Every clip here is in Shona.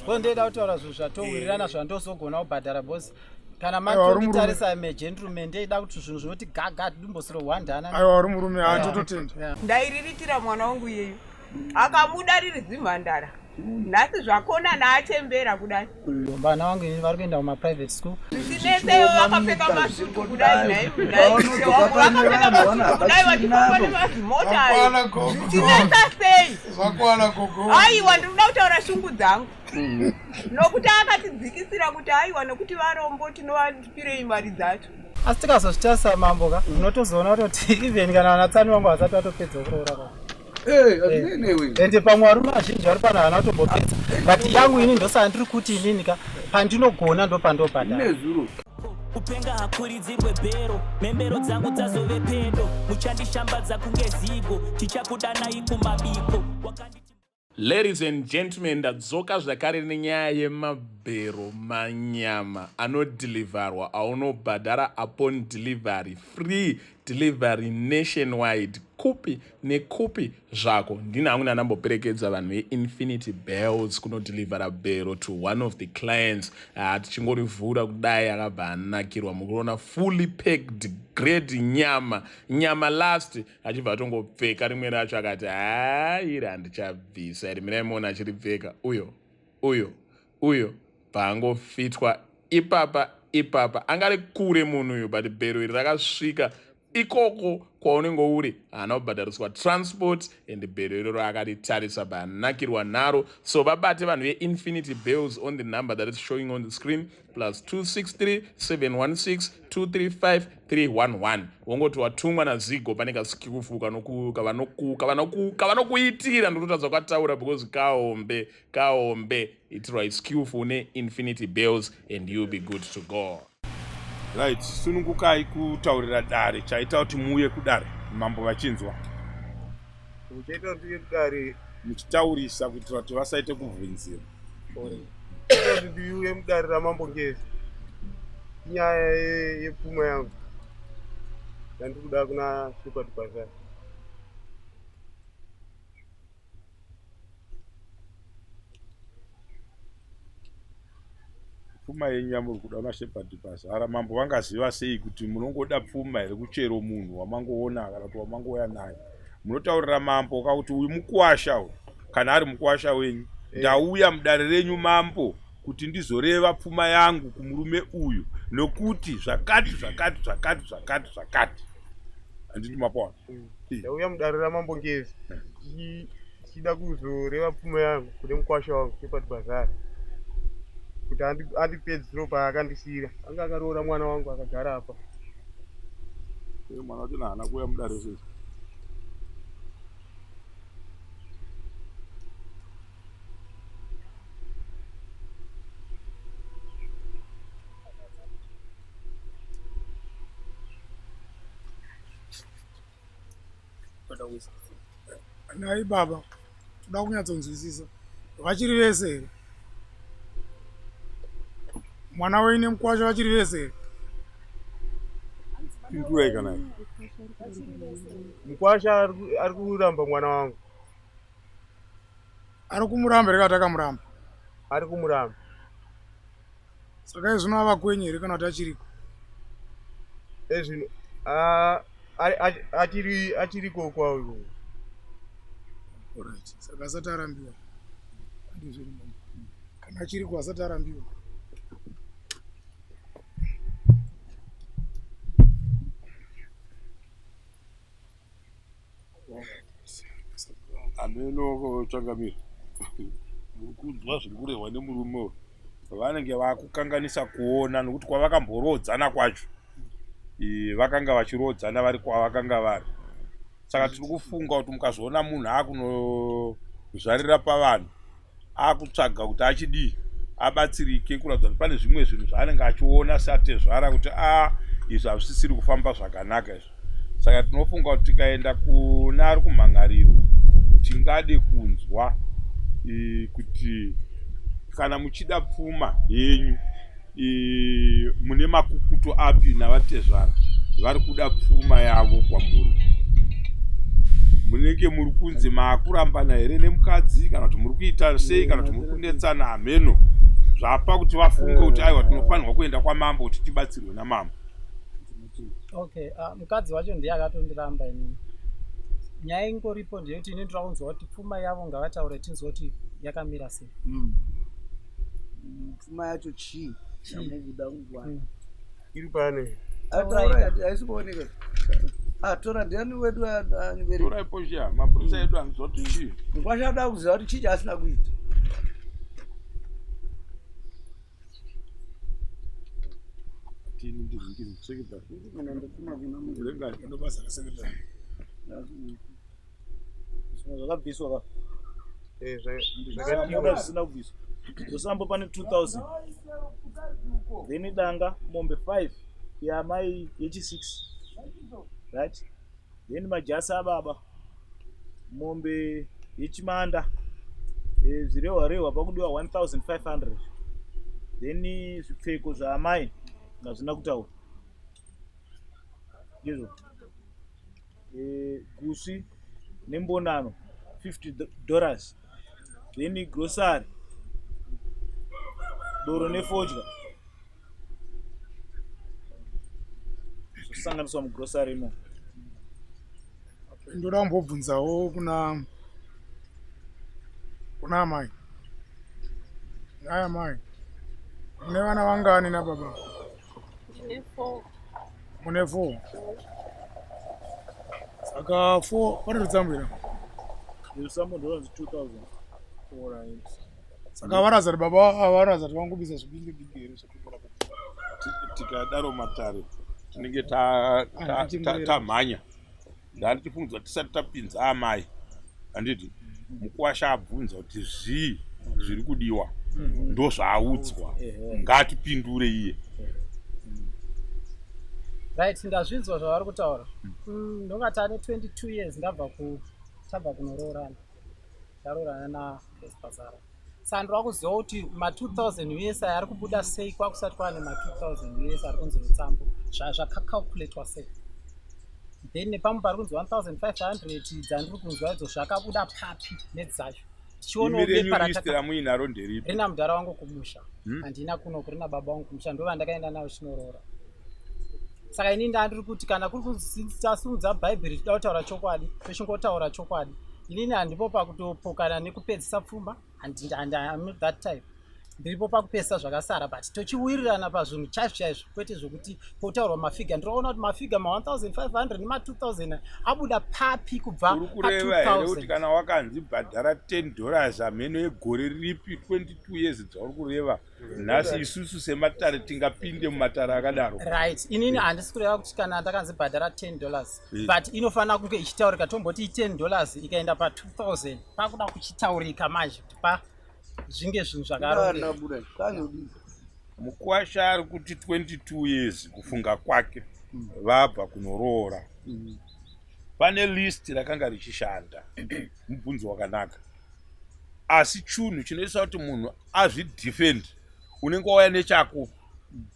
Ko ndoida kutaura zvinhu zvatowirirana zvandozogona kubhadhara boss. Kana matonditarisa me gentleman ndoida kuti zvinhu zvinoti gaga dimbosiro hwandana. Aiwa uri murume haa tototenda. Ndairiritira mwana wangu iyeyu akabuda riri zimhandara nhasi zvakona naachembera kudai. Vana vangu ini vari kuenda kuma private school. Zvisinetsewo vakapfeka masutu kudai nhai vakapfeka masutu kudai vachifamba nemazimota ayo. Zvichinetsa sei? Zvakwana gogo. Aiwa ndinoda kutaura shungu dzangu. Nokuti akatidzikisira kuti aiwa nokuti varombo tinovapirei mari dzacho. Asi tikazozvitarisa mambo ka unotozoona kutoti even kana vanatsani vangu vasati vatopedza kuroora ka. Ende pamwe varume vazhinji vari pano havana kutombopedza but yangu ini ndosaka ndiri kuti inini ka pandinogona ndopandobhadhara. Kupenga hakuridzirwe bhero, mhembero dzangu dzazove pedo, muchandishambadza kunge zigo, tichakudanai kumabiko. Wakanditi Ladies and gentlemen, ndadzoka zvakare nenyaya yemabhero manyama anodhilivharwa aunobhadhara upon delivery, free delivery nationwide, kupi nekupi zvako. Ndini hangu ndandamboperekedza vanhu veInfinity Bells kunodhilivhara bhero to one of the clients. Ah, tichingorivhura kudai akabva anakirwa, mukuona fully packed grade nyama nyama last achibva atongopfeka rimwe racho akati haa iri handichabvisa iri mirai muona achiripfeka uyo uyo uyo bvaangofitwa ipapa ipapa angari kure munhu uyu but bhero iri rakasvika ikoko kwaunenge uri haana kubhadhariswa transport and bhero iroro akaritarisa bvanakirwa naro so vabate vanhu veinfinity bells on the number that is showing on the screen plus 263 716 235 311 wongoti watumwa nazigo pane kaskillful kavanokuitira ndikutotadza kukataura because kaombe kaombe itirwa skillful neinfinity bells and you'll be good to go. Right, sunungukai kutaurira dare chaita kuti muuye kudare mambo vachinzwa. Chaita kuti tiuye kudare muchitaurisa kuitira kuti vasaite kubvunzira. Chaita kuti ndiuye mudare ramambo Ngezi inyaya yepfuma yangu yandiri kuda kuna Shepherd Bazar. Pfuma yenyu yamuri kuda una Shepherd Bazara mambo vangaziva sei kuti munongoda pfuma here kuchero munhu wamangoona kana kuti wamangouya naye munotaurira mambo ka kuti uyu mukuwasha uyu kana ari mukuwasha wenyu eh. ndauya mudare renyu mambo kuti ndizoreva pfuma yangu kumurume uyu nokuti zvakati zvakati zvakati zvakati zvakati handiti mapaona mm. eh. ndauya mudare ramambo ngezi eh. Ndichida kuzoreva pfuma yangu kune mukwasha wangu Shepherd Bazar kuti andipedzisiro paakandisiira. Anga akaroora mwana wangu akagara apa. Mwana wacho haana kuuya mudare sei? Nhai baba, toda kunyatsonzwisisa. Vachiri vese here? Mwana wenyu nemukwasha vachiri vese here? Pindurai kana. Mukwasha ari kuramba mwana wangu. Ari kumuramba here kana kuti akamuramba? Ari kumuramba. Saka izvino ava kwenyu here kana kuti achiriko? Ezvino achiri achiriko kwawo. Alright. Saka asati arambiwa. Andizvo kana achiriko asati arambiwa. Hameno changamire muri kunzwa zviri kurehwa nemurume uyu vanenge vakukanganisa kuona nokuti kwavakamborodzana kwacho vakanga vachiroodzana vari kwavakanga vari saka tiri kufunga kuti mukazoona munhu akunozvarira pavanhu akutsvaga kuti achidii abatsirike kuratidza kuti pane zvimwe zvinhu zvaanenge achiona satezvara kuti a izvi hazvisisiri kufamba zvakanaka izvi saka tinofunga kuti tikaenda kuna ari kumhan'arirwa tingade kunzwa e, kuti kana muchida pfuma yenyu e, mune makukutu api navatezvara vari kuda pfuma yavo kwamuri. Munenge muri kunzi maakurambana here nemukadzi kana kuti muri kuita sei kana kuti muri kunetsana hameno zvapa kuti vafunge kuti aiwa tinofanirwa kuenda kwamambo kuti tibatsirwe namambo. Okay, mukadzi wacho ndiye akatondiramba inini. Nyaya ingoripo ndeyekuti ini ndinoda kunzwa kuti pfuma yavo ngavataure tinzwe kuti yakamira sei. Pfuma yacho chii chamukuda kungwana? Iri pane. Ataura haisi kuoneka. Ah, tora ndiani wedu anibereki. Tora ipo chiya, mapurisa edu anoziva kuti chii. Mukwasha ada kuziva kuti chii chaasina kuita. Zvimwe zvakabviswa ka. Eh, Zvakabuda zvisina kubviswa. Rusambo pane 2000. Then danga mombe 5 yamai yechi 6. Right? Then majasi ababa mombe yechimanda eh, zvirehwa rehwa pakudiwa 1500. Then zvipfeko zvaamai ngazvina kutaura. Ndizvo. Eh, gusvi nembonano 50 dollars then grocery doro nefodya zvosanganiswa mugrocery imo. Ndoda kumbobvunzawo kuna amai. Nhai amai, mune vana vangani nababa? Ndine 4. Mune 4? Saka 4 pane rutsambo here? Rutsambo ndorwanzi 2000. Alright. Saka varatidza kuti baba ava varatidza kuti vangobisa zvibinge binge here zvatikura kuti. Tikadaro matare tinenge tamhanya. Ndandichifungidzwa tisati tapinza amai. Handiti mukuwasha abvunza kuti zvii zviri kudiwa ndozvaaudzwa ngatipindure iye. Right, ndazvinzwa zvavari kutaura. Ndonga tane 22 years ndabva ku tabva kunoroorana. Ndaroorana na Bazara. Saka ndinoda kuziva kuti ma 2000 US aya ari kubuda sei kwakusati kwaane ma 2000 US ari kunzi rutsambo zvakacalculatwa sei. Then nepamwe pari kunzi 1500 dzandiri kunzwa idzo zvakabuda papi nedzacho. Tichionawo Imi renyu bepa list rataka ramuinaro nderipi? Rina mudhara wangu kumusha. Handina kuno rina baba wangu kumusha ndovandakaenda navo chinoroora. Saka ini ndandiri kuti kana kuri kutasumudza Bhaibheri tinoda kutaura chokwadi, tochingotaura chokwadi. Inini handipo pakutopokana nekupedzisa pfuma, I'm not that type. Ndiripo pakupedzisa zvakasara, but tochiwirirana pazvinhu chaizvo chaizvo, kwete zvekuti potaurwa mafiga. Ndinoona kuti mafiga ma 1500 nema 2000 abuda papi kubva Uri pa kureva here kuti 2000? kana wakanzi bhadhara $10 hameno yegore ripi 22 years dzauri kureva nhasi isusu sematare tingapinde mumatare akadaro? Right, inini handisi kureva kuti kana ndakanzi bhadhara $10 but inofanira kunge ichitaurika. Tomboti $10 ikaenda pa 2000 pakuda kuchitaurika manje kuti pa zvinge zvinhu zvakarongeka. Mukwasha ari kuti 22 years kufunga kwake vabva kunoroora. Pane list rakanga richishanda. Mubvunzo wakanaka. Asi chunhu chinoisa kuti munhu azvidefend unenge wauya nechako.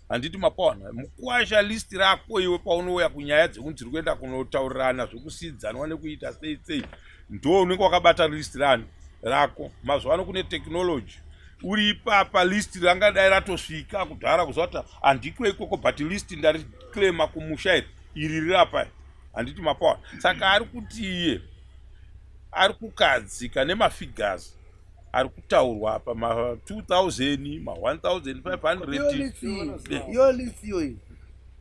Handiti mapaona mukwasha list rako iwe paunouya kunyaya dzekunzi tiri kuenda kunotaurirana zvekusiidzanwa nekuita sei sei, ndo unenge wakabata list rani rako. Mazuva ano kune technology, uri ipapa list rangadai ratosvika kudhara kuziva kuti handiko ikoko, but list ndariclaima kumusha iri iri riri apa. Handiti mapaona? Saka ari kuti iye ari kukadzika nemafigures ari kutaurwa apa ma 2000 ma 1500. Iyo list iyoyi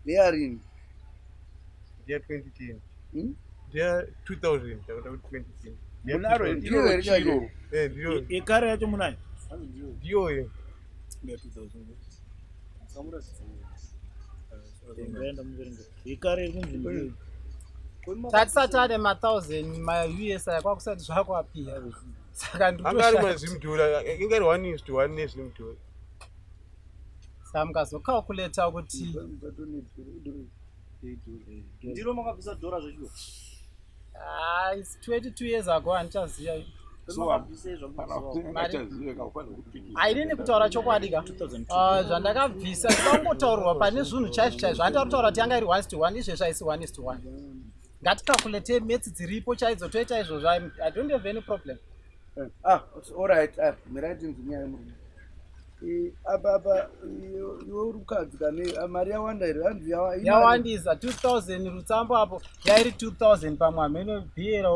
ndeyarini? Ndeya 2010. Ndeya 2000, ndakuda kuti 2010. Munaro Ndiro chiro. Eh, ndiro. Yekare yacho munayo? Ndiyoyo. Ndeya 2000. Ngaenda muverenge. Yekare iri kunzi ndiyo. Tatisati ane ma 1000 ma US aya kwakusati zvakwapira. Saka Anga ari nditoshaya. mazimudhura, inga iri 1:1 nezimudhura. Saka mukazocalculata kuti Ndiro makabvisa dhora zvechiwo. It's 22 years ago, handichaziva. Hainini kutaura chokwadi ka. Zvandakabvisa zvangotaurirwa pane zvinhu chaizvo chaizvo. Handida kutaura kuti yanga iri 1:1, izvezvi haisi 1:1. Ngaticalculate maths dziripo chaidzo toita izvozvo. I don't have any problem. Eh, ah, alright, ah, mirai tinzi nyaya yemurume. Eh, apa apa iwe uri kukadzi kane ah, mari yawanda here hanzi yawandisa 2000 rutsambo apo yairi 2000 pamwe hameno bhiera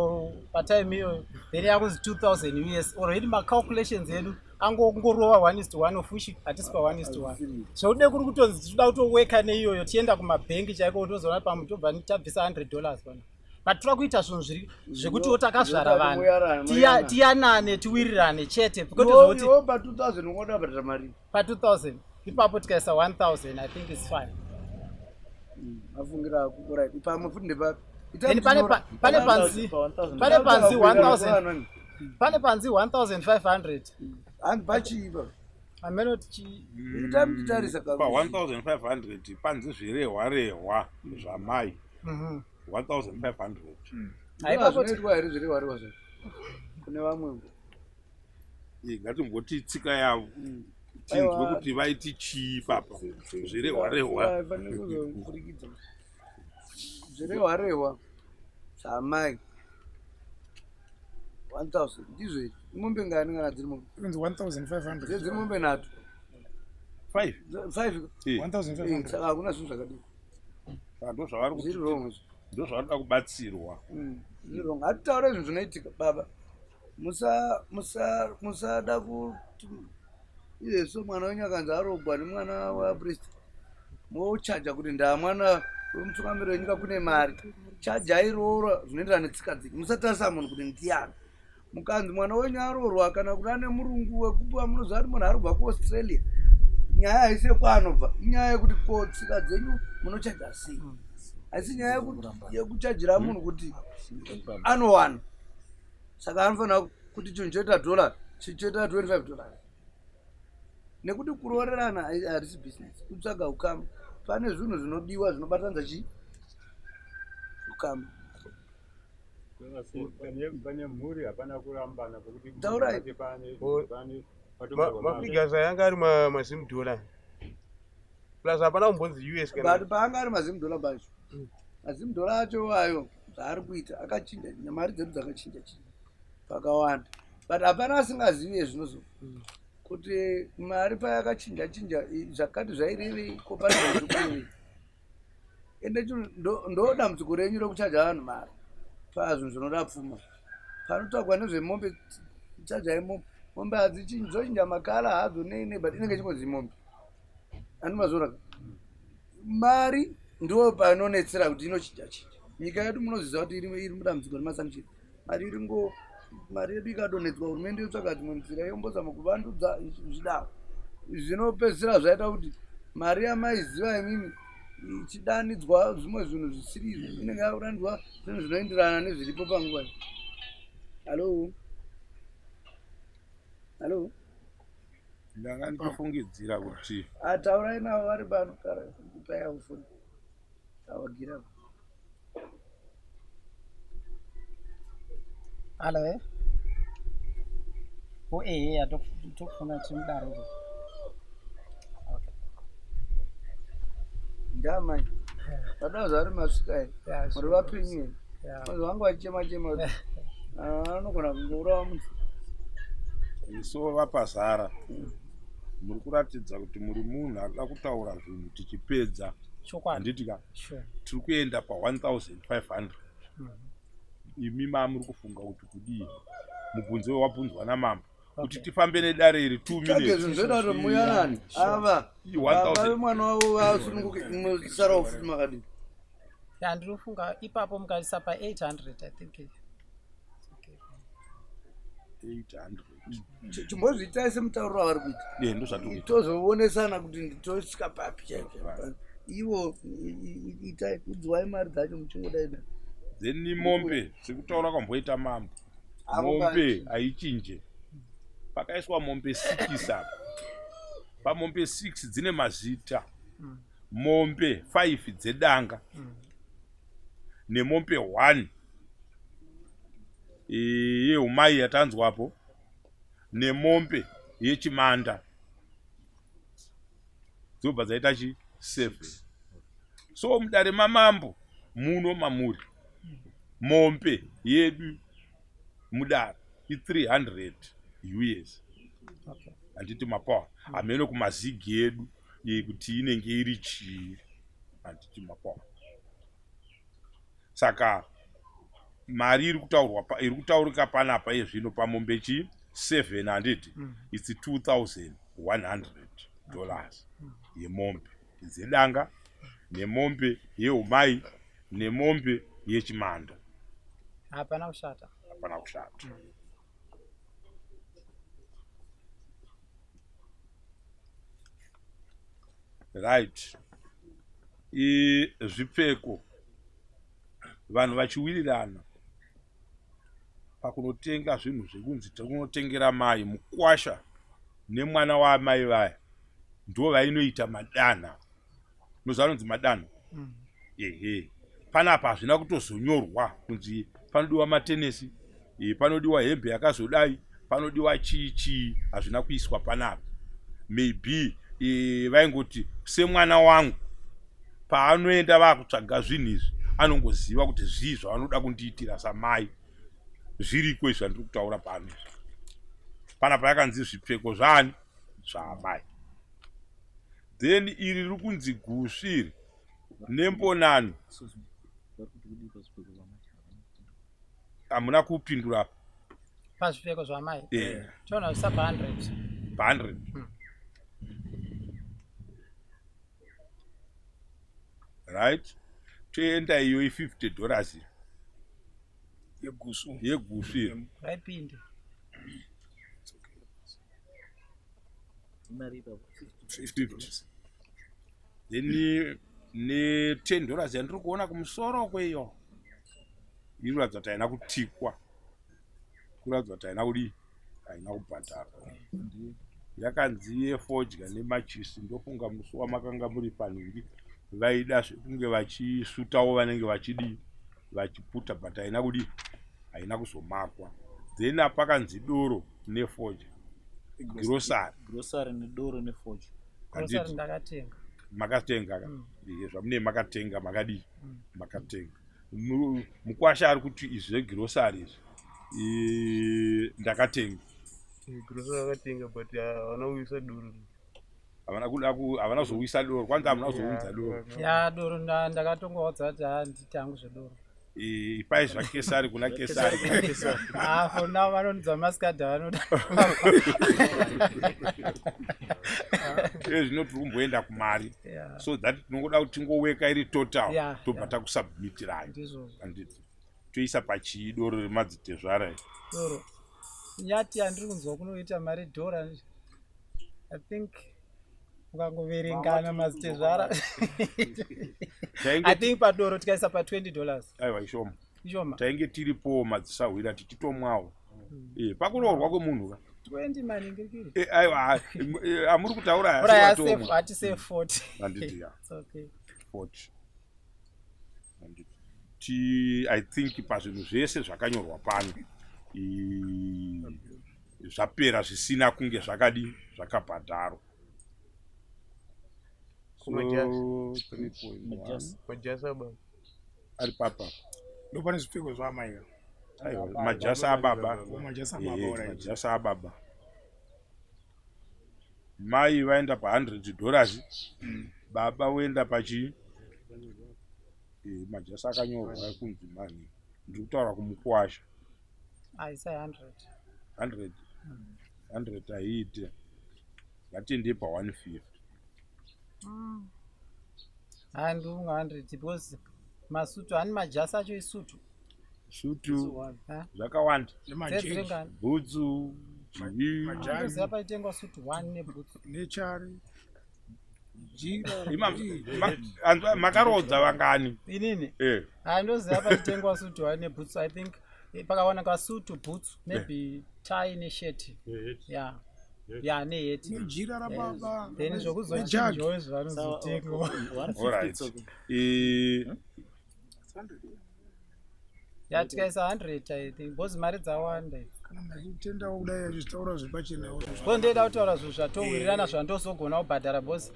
patime iyoyo then yakunzi 2000 us already macalculations edu angongorova 1 is to 1 of which hatisi pa 1 is to 1 zvekude kuri kutonzi tinoda kutoweka neiyoyo tichienda kumabhengi chaiko tozoona pamwe tobva tabvisa 100 dollars pano but toda kuita zvinhu zviri zvekutiwo takazvara vanhu tiyanane tiwirirane chete kwete zvekuti pa 2000 ungoda kubhadhara mari pa 2000 ipapo tikaisa 1000 i think is fine mafungira ako right pamwe futi ndepapi then pane pane panzi pane panzi 1000 pane panzi 1500 hanzi pachiipa ameno tichi itai muchitarisa pa 1500 panzi zvirehwa rehwa zvamai 1500 zvinoitwa here zvirehwa rehwa zvacho kune vamwe ngatimboti tsika yavo tinzwe kuti vaiti chii papa zvirehwa rehwa zvirehwa rehwa zvaamai 1000 ndizvo izvi imombe ngani kana dziri mombe 1500 dziri mombe nhatu 5 5 1500 saka hakuna zvinhu zvakadii ndozvavari zviri wrong izvo ndozvavari kubatsirwa zviri wrong hatitaure zvinhu zvinoitika baba musa musa musada kuti iyeso mwana wenyu akanzi arogwa nemwana wapriest mochaja kuti ndaamwana wemutungamiri wenyika kune mari chajai roora zvinoenderana netsika dzenyu musatarisa munhu kuti ndiyani mukanzi mwana wenyu aroorwa kana kuti ane murungu wekupiwa munoziva kuti munhu ari kubva kuaustralia nyaya haisi yekwaanobva inyaya yekuti ko tsika dzenyu munochaja sei haisi nyaya yekuchajira munhu kuti anowana saka anofanira kuti chinhu choita dollar chichoita 25 dollars nekuti kuroorerana harisi business kutsvaga ukama pane zvinhu zvinodiwa zvinobatanidza chii ukama pane mhuri hapana kurambana pokuti Taurai. Mafigures aya anga ari mazim dollar plus hapana kumbonzi us but paanga ari mazim dollar pacho mazim dollar acho ayo zvaari kuita akachinja chinja mari dzedu dzakachinja chinja pakawanda but hapana asingazivi zvinozo kuti mari payakachinja chinja zvakati zvairevei ko pane zvikurevei ende ndo dambudziko renyu rekuchaja vanhu mari pazvinhu zvinoda pfuma panotaurwa nezvemombe chajai mombe mombe hadzichinji dzochinja makala hadzo nei nei but inenge ichingonzi mombe ani mazora mari ndo panonetsera kuti inochinja chinja nyika yedu munoziva kuti iri mudambudziko remasanction mari iri ngo mari yedu ikadonhedzwa hurumende yotsvaga dzimwe nzira yombozama kuvandudza zvidaro zvinopedzisira zvaita kuti mari yamaiziva imimi ichidanidzwa zvimwe zvinhu zvisiri izvo inenge yakudanidzwa zvinhu zvinoenderana nezviripo panguva iyi hallo hallo ndanga ndichifungidzira kuti ataurai ah, navo vari pano paya ufoni awagira Alo eh? O eh eh tokufuna chimudaro izvo. Okay. Ndamai. Vada zvari masvika here? Muri vapenyu here? Vanhu vangu vachichema chema. Ah, anogona kungourawa munhu. So vapazara. Muri kuratidza kuti muri munhu arikuda kutaura zvinhu tichipedza. Chokwadi. Handiti ka? Tiri kuenda pa 1500. Imi mamuri kufunga kuti kudii? Mubvunzo uyo wabvunzwa namambo kuti tifambe nedare iri 2 Tsvage minutes. zvinhu zvoita kuti muyanani ava baba vemwana wavo vasununguke musarawo futi makadii Ya ndinofunga ipapo mukaisa pa 800 I think. It's okay. 800. Chimbozviitai semutauriro wavari kuita. Eh, ndozvatiri kuita. Tozoonesana kuti tosvika papi chaipo. Ivo itai kudzwai mari dzacho muchingodai da. Then mombe sekutaura kwamboita mambo. Mombe haichinje. Pakaiswa mombe 6 apa. Pamombe 6 dzine mazita. Mombe 5 dzedanga. Nemombe 1 yeumai yatanzwapo nemombe yechimanda dzobva dzaita chi 7 so mudare mamambo muno mamuri Mombe yedu mudare i300 us handiti mapower hameno kumazigi edu kuti inenge iri chii handiti mapower saka mari iri kutaurwa iri kutaurika panapa iye zvino pamombe chii 7 handiti mm. its 2100 dollars mm. yemombe dzedanga nemombe yeumai nemombe yechimanda hapana kushata hapana kushata mm. right zvipfeko vanhu vachiwirirana pakunotenga zvinhu zvekunzi tikunotengera mai mukwasha nemwana waamai vaya ndo vainoita madanha noziva anonzi madanha mm. ehe panapa hazvina kutozonyorwa kunzi panodiwa matenesi e, panodiwa hembe yakazodai panodiwa chii chii hazvina kuiswa panapa maybe e, vaingoti semwana wangu paanoenda vakutsvaga zvinhu izvi anongoziva kuti zvii zvavanoda kundiitira samai zviriko izvi zvandiri kutaura pano izvi panapa yakanzi zvipfeko zvaani zvaamai then iri riri kunzi gusvi iri nembonano hamuna kupindura apa pazvipfeko zvamai yeah. toona zvisa pa 100 pa 100 hmm. right toenda iyo i50 dollars yegusvu yegusvu iyo ngaipinde 50 then ne 10 dollars yandiri kuona kumusoro kweyo iri kuratidza kuti haina kutikwa kuratidza kuti haina kudii haina kubhadharwa yakanzi yefodya nemachisi ndofunga musi wamakanga muri panhingi vaida zvekunge vachisutawo vanenge vachidii vachiputa but haina kudii haina kuzomakwa then apakanzi doro nefodya girosari girosari nedoro nefodya girosari ndakatenga makatenga ka mm. zvamune makatenga makadii mm. makatenga mukwasha ari kuti izvi zvegirosari izvi ndakatenga girosari akatenga but havana kuisa doro havana kuda havana kuzouyisa doro kwanza hamuna kuzounza doro ya doro ndakatongoudza kuti handiti hangu zvedoro ipai zvakesari kuna kesari ah, for now vanonidza maskadha vanoda iye zvino tiri kumboenda kumari so that tinongoda kuti tingoweka iri total tobva takusubmitirai anditi toisa pachii doro remadzitezvara iri doro nyati yandiri kunzwa kunoita mari dhora i think ukangoverengana mazitezvara i think padoro tikaisa pa 20 dollars aiwa ishoma ishoma tainge tiripowo madzisahwira tichitomwawo hmm. eh, pakuroorwa kwemunhu ka 20 maningirikiri eh, aiwa eh, amuri kutaura hatise 40 handiti ya 40 ti i think pazvinhu zvese zvakanyorwa pano zvapera zvisina kunge zvakadi zvakabhadharwa ari papa ndopane zvipfeko zvaamai majasi ababa majasi ababa mai vaenda pa 100 dollars mm. baba voenda pachii eh, majasi akanyorwa kunzi mani ndiri kutaura kumukwasha aisa 100 100 100 haiite ngatiende pa 150 mm. handunga 100 because masutu hani majasi acho isutu sutu zvakawanda bhutsu chii paitengwa sutu one nebhutsu nechari makaroodza vangani inini eh. handoziva paitengwa sutu one nebhutsu i think eh, pakawana kasutu bhutsu maybe eh. tie nesheti ya ya neheti nejira rababa then zvokuzochinjawo izvi vanozotengwa ya tikaisa 100 i think because mari dzawanda kana machitendawo kudai achitaura zviri pachena ko ndoida kutaura zvinhu zvatowirirana eh. zvandozogona kubhadhara because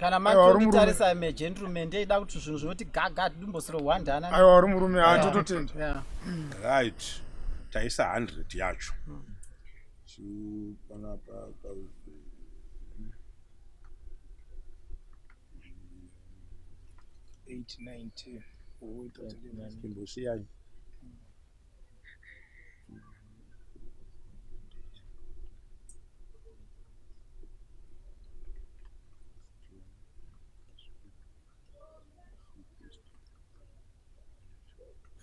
Kana matonditarisa me gentleman ndeida kuti zvinhu zvinoti gaga tidumbosiro hwandana. Aiwa uri murume ha tototenda. Yeah. Right. Taisa 100 yacho. So panapa pa 8 9 10 Chimbosiyai.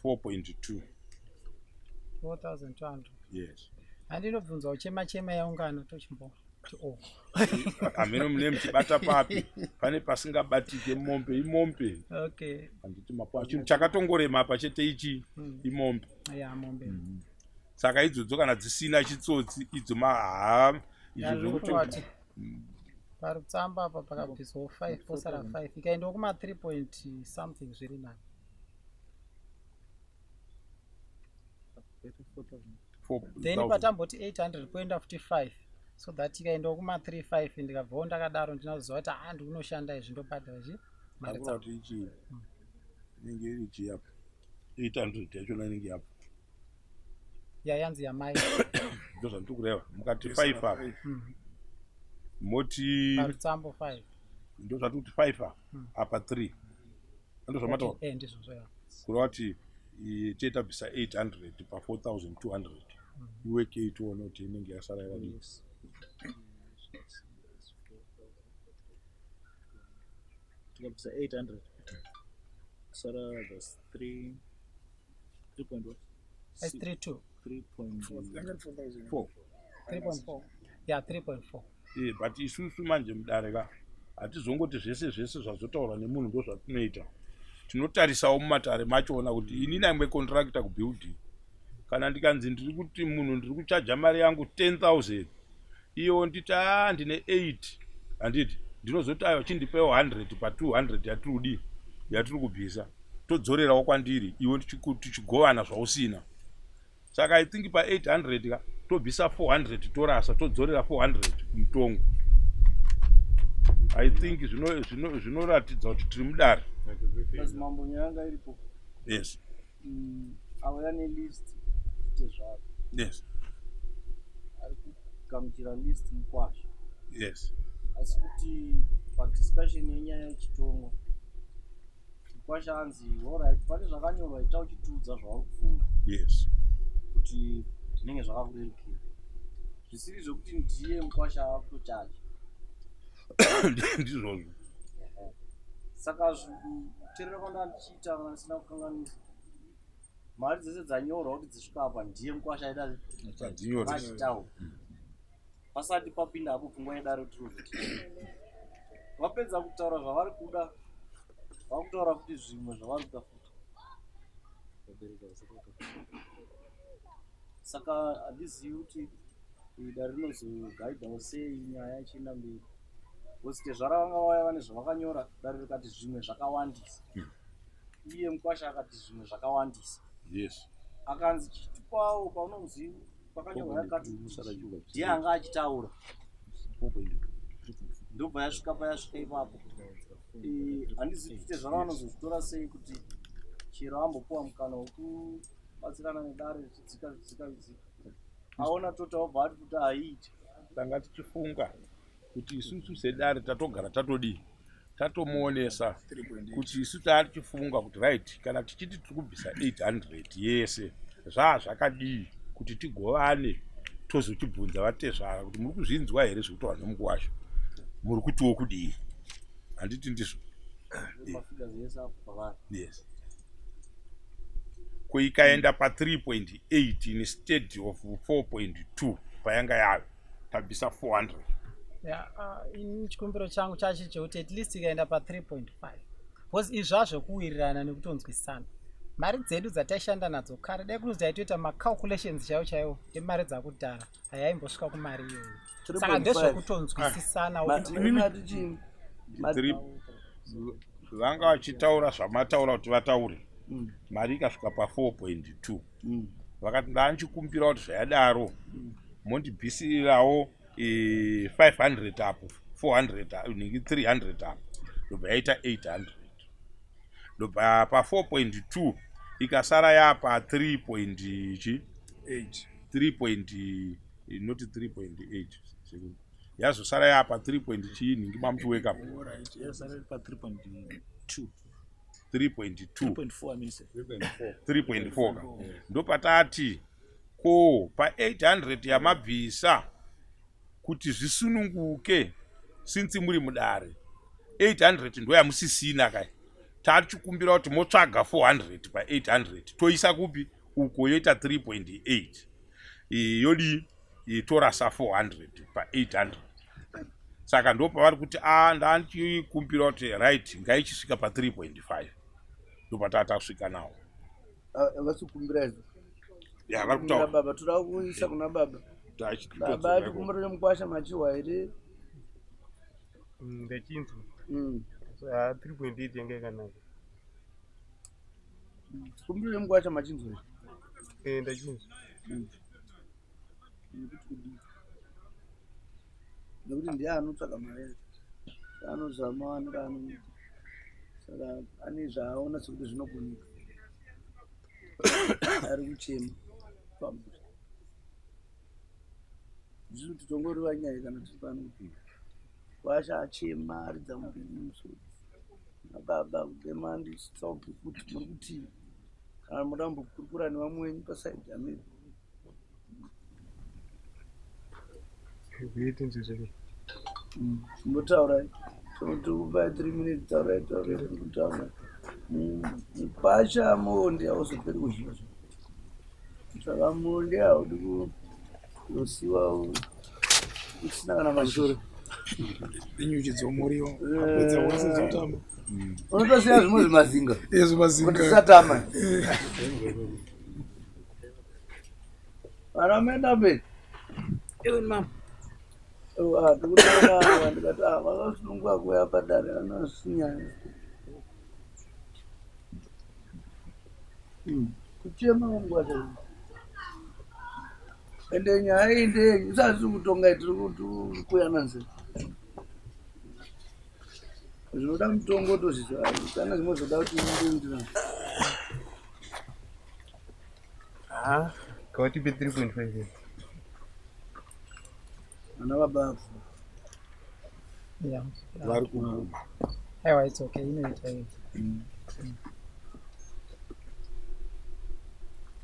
4.2 4200 yes handinobvunzwa uchema chema yaungano tochimbo oh. Hameno mune muchibata papi pane pasingabatike mombe imombe okay handiti mapo chinhu chakatongorema apa chete ichi mm. imombe yeah, mombe mm -hmm. Saka idzodzo kana dzisina chitsotsi idzo maha izvo zvekuti parutsamba apa pakabviswawo 5 posara 5 ikaendawo kuma 3 point something zviri nani then patamboti 800 poenda futi 5 so that ikaendawo kuma 3 5 ndikabvawo ndakadaro ndinoziva kuti haa ndikunoshanda izvi ndobhadhara chi mari dzangu inenge iri chi apa 800 yachona inenge yapo yayanzi yamai ndozvandiri kureva mukati 5 apa mhm. moti parutsambo 5 ndozvatiri kuti 5 apa hmm. apa 3 ndozvamataura eh, ndizvozvo ya kureva kuti tee tabvisa 800 pa 4200 hmm. iweke tione kuti inenge yasara yakadii tikabvisa 800 sara that's 3 3.4 It's 3.2. 3.4. 3.4. Yeah, 3.4. Eh, but isusu manje mudare ka hatizongoti zvese zvese zvazotaurwa nemunhu ndozvatinoita tinotarisawo mumatare machoona kuti inini aimwe contractor kubuilding kana ndikanzi ndiri kuti munhu ndiri kuchaja mari yangu 10000 iyo nditi a ndine 8 handiti ndinozoti ayo chindipewo 100 pa 200 yatiri kudii yatiri kubvisa todzorerawo kwandiri iwe tichigovana zvausina saka i think pa 800 ka tobvisa 400 torasa todzorera 400 kumutongo i think zvinoratidza kuti tiri mudare mambo nyaya yanga iripo yes mm, auya nelist tezvaro yes ari kugamuchira list mukwasha yes asi kuti padiscussion yenyaya yechitongo Mukwasha anzi alright pane zvakanyorwa ita uchitiudza zvauri kufunga. Yes. Kuti zvinenge zvakakurerukira. Zvisiri zvekuti ndiye mukwasha akutochaja. Ndizvozvo. Saka kuterera kwanda ndichiita kana ndisina kukanganisa. Mari dzese dzanyorwa kuti dzisvika apa ndiye mukwasha aita achitaura. Pasati papinda apo pfungwa yedare tirozoti vapedza kutaura zvavari kuda vakutaura futi zvimwe zvavari kuda futi saka handizivi kuti dare rinozogaidhawo sei nyaya ichienda mberi because tezvara vanga vauya vane zvavakanyora dare rikati zvimwe zvakawandisa hmm. iye mukwasha akati zvimwe zvakawandisa yes akanzi chitipawo paunonzi pakanyorwa yakati ndiye anga achitaura ndobva yasvika payasvika ipapo handizivi kuti tezvara vanozozvitora sei kuti chero ambopuwa mukana wekubatsirana nedare zvichidzika zvichidzika zvichidzika aona tota obva ati kuti haiiti tanga tichifunga kuti isusu sedare tatogara tatodii tatomuonesa kuti isu taatichifunga kuti right kana tichiti tiri kubvisa 800 yese zvaa zvakadii kuti tigovane tozochibvunza vatezvara kuti muri kuzvinzwa here zvekutaura nemukuwasha muri kutiwo kudii handiti ndizvo yes ko ikaenda pa 3.8 instead of 4.2 payanga yave tabvisa 400 yeah, uh, chikumbiro changu chacho chekuti at least ikaenda pa 3.5 because izvi zvazvekuwirirana nekutonzwisisana mari dzedu dzataishanda nadzo kare dai kunzi taitoita macalculations chaiwo chaiwo emari dzakudhara hayaimbosvika kumari iyoyo saka ndezvekutonzwisisana vanga vachitaura zvamataura kuti vataure mm. mari ikasvika pa 4.2 mm. vakati ndanchikumbira kuti zvayadaro mm. mondibvisirawo 500 apo 400 nhingi 300 apo Ndobva yaita 800. Ndobva pa 4.2 ikasara yapa 3 point chi? 8. 3 point, not 3.8. Sekuru. Yazosara yapa 3 point chii nhingi mamuchiweka. Alright, yazosara pa 3.2. 3.2. 3.4, I mean, sir. 3.4 ka. Ndopatati ko pa 800 yamabvisa kuti zvisununguke since muri mudare 800 ndo yamusisina kai, tachikumbira kuti motsvaga 400 pa 800 toisa kupi uko yoita 3.8 yodii torasa 400 pa 800. Saka ndo pavari kuti a ndachikumbira kuti right ngaichisvika pa 3.5, ndopatatasvika nawo. Vasikumbira izvo? Ya, vari kutaura. Baba, toda kuisa kuna baba. Baba, tikumbira mukwasha machiwa here? Ndachinzwa. 3.8 yanga yakanaka. Kumbira mukwasha machinzwa here? Ndachinzwa. Nekuti ndiye anotsvaga mari yacho, anozama anenge anoita, saka ane zvaaona sekuti zvinogoneka. Ari kuchema pamuri isusu titongori vanyai kana tiri pano. Kwasha achema, aridza mubiri musoro nababa kutema ndisaupi kuti muri kutii kana muda kumbokurukura nevamwe wenyu pasaidi amene. Chimbotaura, tikupai 3 minutes, taurai, taurai, kutaura. Mukwasha muonde hauzoperi kuzviva, saka muonde haudi kuzosiwa usina kana mashure. Inyuchi dzomuriwo apedza wese dzotama. Unotosiya zvimwe zvimazinga. Zvimazinga. Kuti tisatama. Vana maenda mberi. Iwe mama. Tikutaura ndikati vakasununguka kuuya padare anosinyaya kuchema kungwata. Ende nyaya iyi ndeyenyu, isati tiri kutonga, tiri kuyana nzira zvinoda mutongo tozviziva kana zvimwe zvoda kuti mundowirirana. Ngavatipe 3.5. Vana baba apo. Yeah. Vari kubvuma. Aiwa, it's okay, inoita iyo.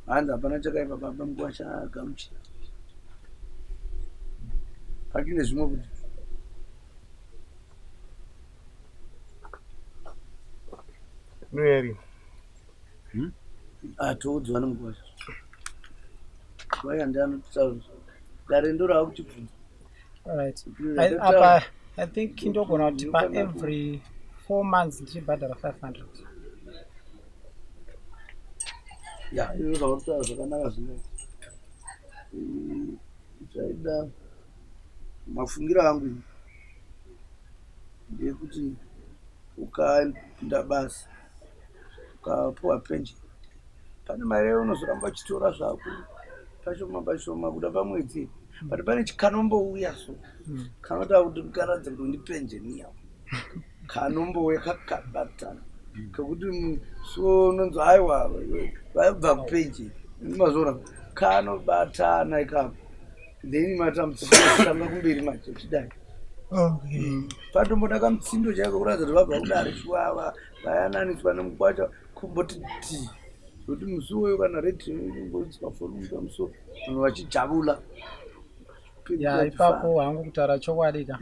Hanzi hapana chakaipa, baba mukwasha agamuchira. Pachine zvimwe kuti Noyari. Atoudzwa nemukwasha vaya ndianotaura dare ndo raakutibvunza. Alright. Apa I think ndogona kuti pa every 4 months ndichibhadhara 500. Ya, izvo zvauri zvakanaka zvino zvaida mafungiro angu ini ndeyekuti ukaenda basa ukapuwa pension, pane mari yaunozoramba uchitora zvako pashoma pashoma kuda pamwedzi, but pane chikanombouya so kanoda kuti karatidza kuti undipenjeniya, kanombouya kakabatana kekuti so unonzi aiwa vaibva kupenjeni, mazona kanobatana ikako, then matambudziko tanga kumberi manje uchidai patomboda kamutsindo chaiko kuratidza kuti vabva kudare shuwa vayananiswa nemukwacha kumboti ti zvokuti musi uwoyo kana redhiyo inongoiswa volume pamusoro vanhu vachijavula. Ya, ipapo hangu kutaura chokwadi ka,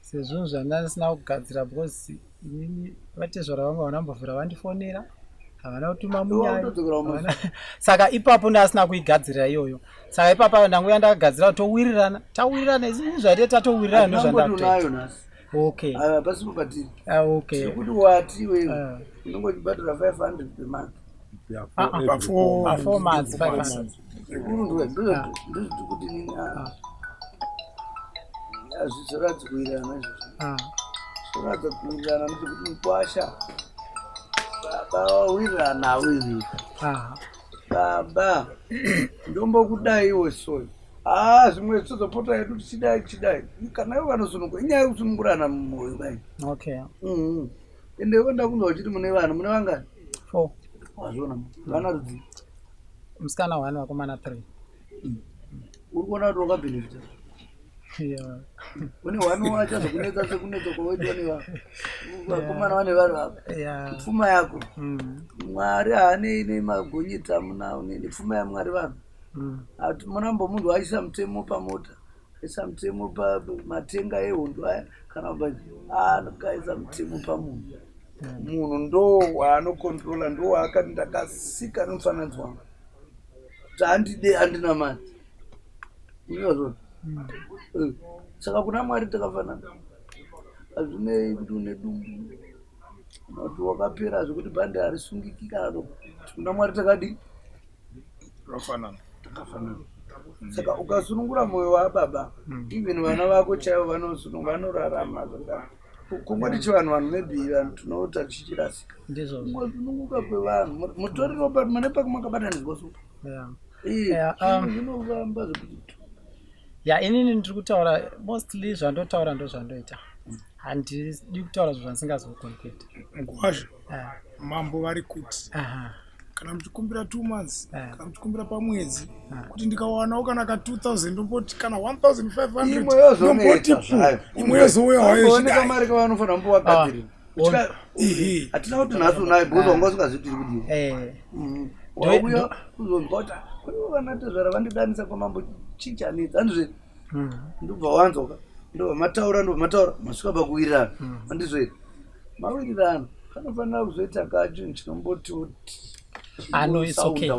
sezvinhu zvandandisina kugadzira because inini vatezvara vangu havana kumbobvira vandifonera, havana kutuma munyai. Watodzokera kumusha. Saka ipapo ndasina kuigadzirira iyoyo, saka ipapo ndanguya ndakagadzira towirirana, tawirirana izvi zvaite tatowirirana. Hatinamboti unayo Ndozvandakutoita. nhasi. Okay. Aya pasipo patiri. Ah, okay. Sekuti wati wewe unenge uchibhadhara 500 per month. Ah, ah. Pa four- Pa 4 months 500. Sekuru ndozviti kuti nini hazvizoratidzi kuwirirana izvozvo. Zvoratidza kuwirirana ndechekuti mukwasha baba wawirirana awirira. Baba, ndombokudaiwo soyo. Ah, zvimwe tozopota hedu tichidai tichidai kana ivo vanosununguka inyaya yekusunungurana mumwoyo kai okay mm-hmm. Ende ivo ndakunzwa uchiti mune vana mune vangani? Four. Wazviona vana rudzii? Musikana one vakomana three. Uri kuona kuti wakabhenefita? Yeah. Une one wachazokunetsa sekunetsa kwawaitwa nevakomana vane vari vako. Yeah. Pfuma yako. Mm. Mwari haanei nemagonyeti amunawo nepfuma yaMwari vanhu. Ati munambo munhu aisa mutemo pamota aisa mutemo pamatenga ehondo aya kana akaisa mutemo pamunhu munhu ndo waanokontrola ndo waakati ndakasika nemufananidzo wangu kuti handide handina mari unozvona eh, saka kuna mwari takafanana hazvinei kuti une dumbu kana kuti wakapera zvekuti bhande harisungiki kana kuti kuna mwari takadii Takafanana. Takafanana. Saka ukasunungura moyo wababa, even vana vako chaivo vanosununga vanorarama zvakare. Kungoti chivanhu vanhu maybe vanhu tinoota tichirasika. Ndizvozvo. Kungosununguka kwevanhu. Mutoriro mune pakumakabatanidzwa so. Yeah. Eh, Yeah, zvinhu zvinofamba zvekuti ya inini ndiri kutaura mostly zvandotaura ndozvandoita handidi kutaura zvinhu zvandisingazogoni kuita Mkwasha Ah, mambo vari kuti aha. kana muchikumbira 2 months Ah. kana muchikumbira pamwedzi kuti ndikawanawo kana ka 2000 ndomboti kana 1500 imwe yozonetsa ndomboti pu zvayo. imwe yozouya hayo Ambooneka ichidai mari kavanofanira kumbovagadzirira. Ah, Ihi. Hatina kuti nhasi unayo because wanga usingazivi kuti iri kudiwa. Eh, Wauya kuzonzwa kuti kune vana tezvara vandidanisa kwamambo chichanetsa handizve ndobva wanzwa ka ndobva mataura ndobva mataura masvika pakuwirirana handizvo here mawirirana panofanira kuzoita kachinhu chinomboti Ah, no, it's okay.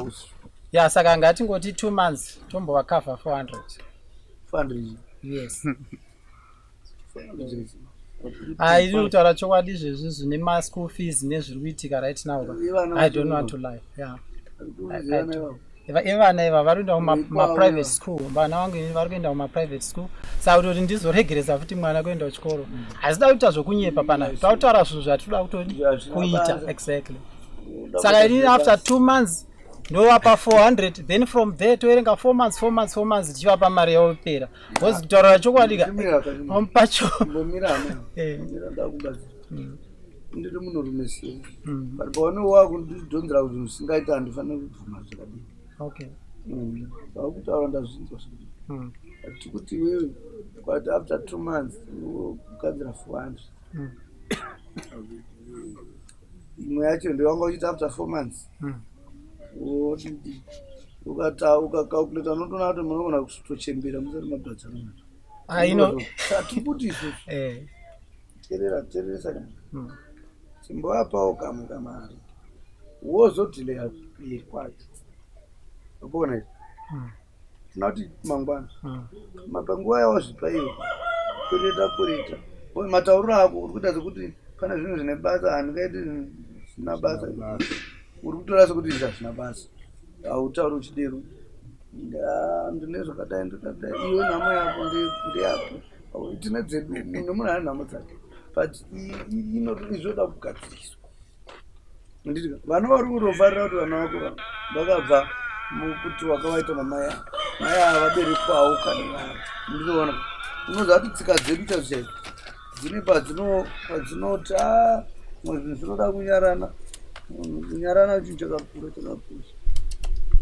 ya saka ngatingoti 2 months tombovakavha 400 400 yes Ah, ini kutaura chokwadi izvezvi zvine maschool fees nezviri kuitika right now ka. Ivana I don't want to lie yeah Ivana ivavo. Ivana iva vari kuenda Veikwawo kumaprivate iva. school vana vangu ini vari kuenda kumaprivate school saka kutoti ndizoregeresa futi mwana kuenda kuchikoro hazida kuita zvokunyepa panapa takutaura zvinhu zvatinoda kutodi Hazvina kuita basa. exactly saka inini after 2 months ndovapa 400 then from there toerenga 4 months 4 months 4 months tichivapa mari yavo pera because kutaurira chokwadi ka Chimira ka, chimira. pacho Mbomira hama. Eh. Mbomira ndakubatsira. Ndiri munhurume sei. Mm. But paone wakundidhonzera kuti zvisingaita handifaniri kubvuma zvakadii. Okay. Zvakutaura ndazvinzwa zvakadii. Ati kuti iwewe kwati after 2 months wogadzira 400. Imwe yacho ndewanga uchiita after 4 months. Wodidi. Ukata ukacalculate unotoona kuti munogona kutochembera musati mabhadhara mari. Ah, ino Tiri kuti isusu eh teerera teereresa kana. Chimbovapawo kamwe kamari wozodhileya mberi kwacho. Ukuona izvi? Tina kuti mangwana. Panguva yawazvipa iwe kwereta kwereta. Oye matauriro ako uri kuita sekuti pane zvinhu zvine basa handingaiti zvisina basa. Uri kutora sekuti izvi hazvina basa. Hautauri uchidero. Ndine zvakadai ndakadai. Iwe nhamo yako ndeyako. Tine dzedu nemunhu ane nhamo dzake. But izvoda kugadziriswa. Handiti ka? Vana vari kutofarira kuti vana vako vakabva mukuti wakavaita namai ava. Mai ava vaberekwawo kana vana. Ndinoona. Unoziva kuti tsika dzedu chaidzo chaidzo dzine padzinoti "Ah, zvimwe zvinhu zvinoda kunyarana. Kunyarana chinhu chakakura chakakosha.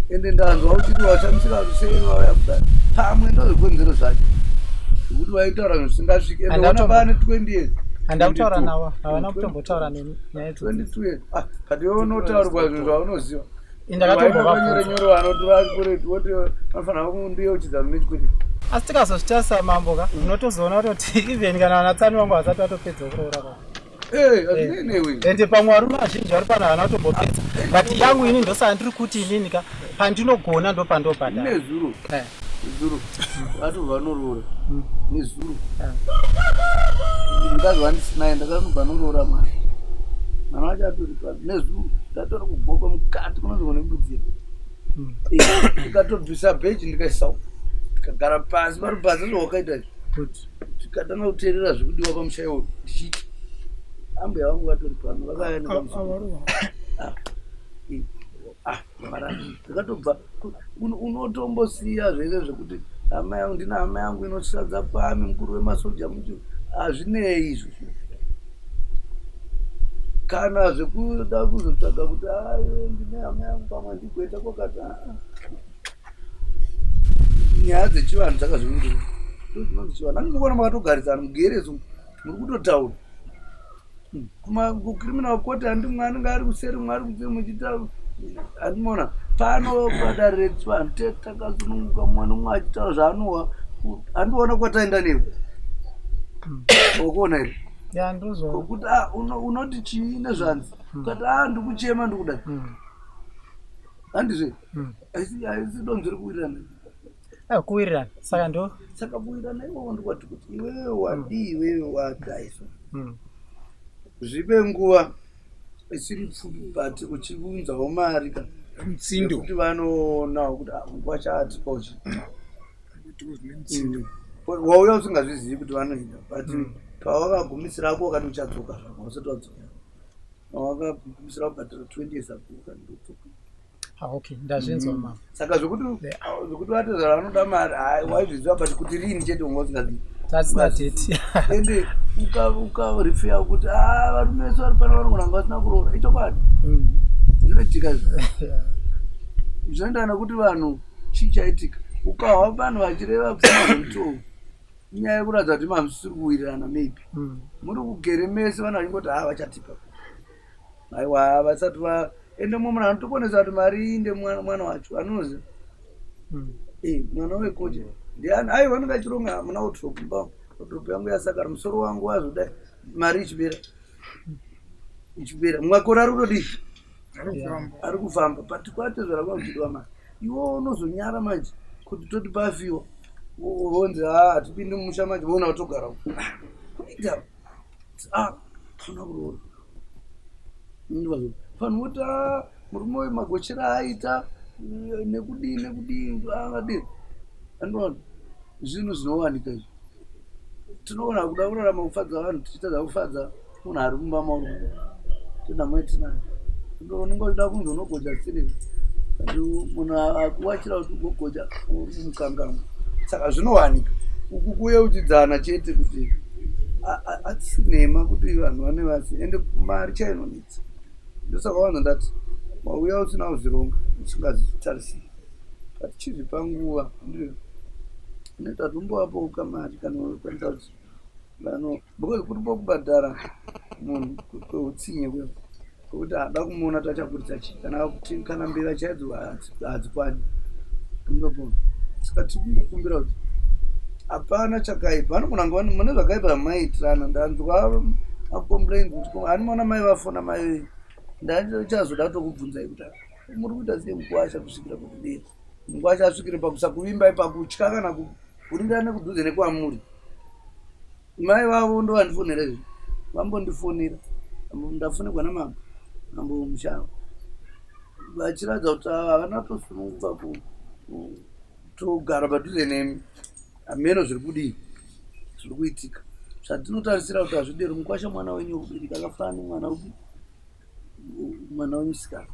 Ende ndanzwa uchiti washamisika kuti sei vauya kudai. Pamwe ndozvikonzero zvacho. Zvekuti vaitaura zvinhu zvisingasviki. Ende ona paane 20 years. Handina kutaura 22. navo havana kutombotaura nenyaya idzodzo 22 years. Ah, but iwe unotaurwa zvinhu zvaunoziva. Ndakatombovabvunza. Nyore vanotora chikwereti voti vanofanira kundiyeuchidza mune chikwereti. Asi tikazozvitarisa mambo ka unotozoona kutoti even kana vanatsani vangu vasati vatopedza kuroora ka. Eh, hazvinei newe. Ende pamwe varume vazhinji vari pano havana kutombopedza but yangu ini ndosaka ndiri kuti inini ka pandinogona ndopandobhadhara. Nezuro. Eh. Nezuro. Vati vanoroora. Nezuro. Mukadzi wandisinaye ndakanobva noroora mwana. Mwana wacho atori pano. Nezuro ndatori kugokwa mukati kunonzi kune mbudzi. Ndikatobvisa bheji ndikaisa uko. Ndikagara pasi pari pasi zvawakaita izvi. Tikatanga kuteerera zvikudiwa pamusha iwoyo ndichiita. Ambuya vangu vatori pano vakauya nekamusoro. Ah, mara ndakatobva unotombosiya zvese zvekuti Hama yangu, ndina hama yangu inosadza pami mukuru wemasoja muti hazvinei izvozvo. Kana zvekuda kuzotsvaga kuti ayo ndine hama yangu pamwe ndigweta kwakati aa. Nyaya dzechivanhu dzakazvimirira. Ndozvinonzi chivanhu. Hanti mukuona makatogarisana mugere so muri kutotaura. Kucriminal court handi mumwe anenge ari kuseri mumwe ari kuseri muchiita handimona pano padare rechivanhu takasununguka mumwe nomumwe achitaura zvaanohwa handiona kwataenda newe wakuona here kuti ah, unoti chii nezvanzi hmm. ukati a ah, ndikuchema ndikudai hmm. handizve hmm. aisi donzvo rekuwirirana Ah, kuwirirana saka ndo saka kuwirirana iwowo ndikwati kuti iwewe wadii iwewe wadaiso hmm. zvipe nguva isiri pfupi but uchiunzawo mari ka mutsindo kuti vanoonawo kuti ah, nguva chaatipawo chi hmm. wauya usingazvizivi kuti vanoita but hmm. pawakagumisira ako wakati uchadzoka zvako usati wadzoka wakagumisira kubhadhara 20 years ago ukandodzoka Ah, okay ndazvinzwa mm. mama saka zvekuti zvekuti vatezvara vanoda mari hai waizviziva but kuti riini chete unga usingazivi tasina date ende ukarifeya kuti a ah, varume vese vari pano vanogona kunge vasina kuroora ichokwadi mm. zvinoitika izvo zvinoendana nekuti vanhu chii chaitika ukahwa vanhu vachireva pfuma zvemutoo inyaya yekuratidza kuti mamusiri kuwirirana maybe mm. muri kugere mese vanhu vachingoti ha vachatipa aiwa vasati va ende mumwe munhu anotokonesa kuti mari iyi nde mwana wacho anoziva hmm. eh, mwana wekoche ndiani aiwa anenge achironga muna wodrop mba wodrop yangu yasakara musoro wangu wazodai mari ichipera ichipera makore ari kutodii ari kufamba but kwatezvara kwanga kuchidiwa mari iwo unozonyara manje kuti toti pafiwa vonzi ha hatipindi mumusha manje voona vatogara kuita ah hauna kuroora vanhu voti ah, murume uyu magochera aaita eh, nekudii nekudii angadii andiona zvinhu zvinowanika izvi tinoona kuda kurarama kufadza vanhu tichitadza kufadza munhu ari mumba mauri tinhamo yetinayo unenge uchida kunzi unogocha sirei but munhu akuwachira kuti ugogocha mukanganwa saka zvinowanika uku kuyeuchidzana chete kuti atisi nhema kuti vanhu vane vasi ende mari chainonetsa ndosaka wanza ndati wauya usina kuzvironga usingazvitarisiri but chizvipa nguva ndiyo inoita kuti umbovapowo kamari kana ukwanisa kuti vano because kuripo kubhadhara munhu kweutsinye kuya kwekuti haada kumuona kuti achaburitsa chii kana kuti kana mbeva chaidzo hadzikwani ndopona saka tiri kungokumbira kuti hapana chakaipa anogona kunge mune zvakaipa zvamaiitirana ndanzwa macomplains kuti handimaona mai vafona mai ndachazoda tokubvunzai kuti muri kuita sei mukuwasha kusvikira pakudii mukuwasha asvikire pakusakuvimbai pakutya kana kurinda nekudhuze nekwamuri Mai vavo ndovandifonera izvi vambondifonera ndafonegwa namambo mambo mushava vachiratidza kuti ava havana kutosununguka kutogara padhuze nemi hameno zviri kudii zviri kuitika zvatinotarisira kuti hazvidero mukwasha mwana wenyu wekubereka akafanana nemwana upi mwana wemusikana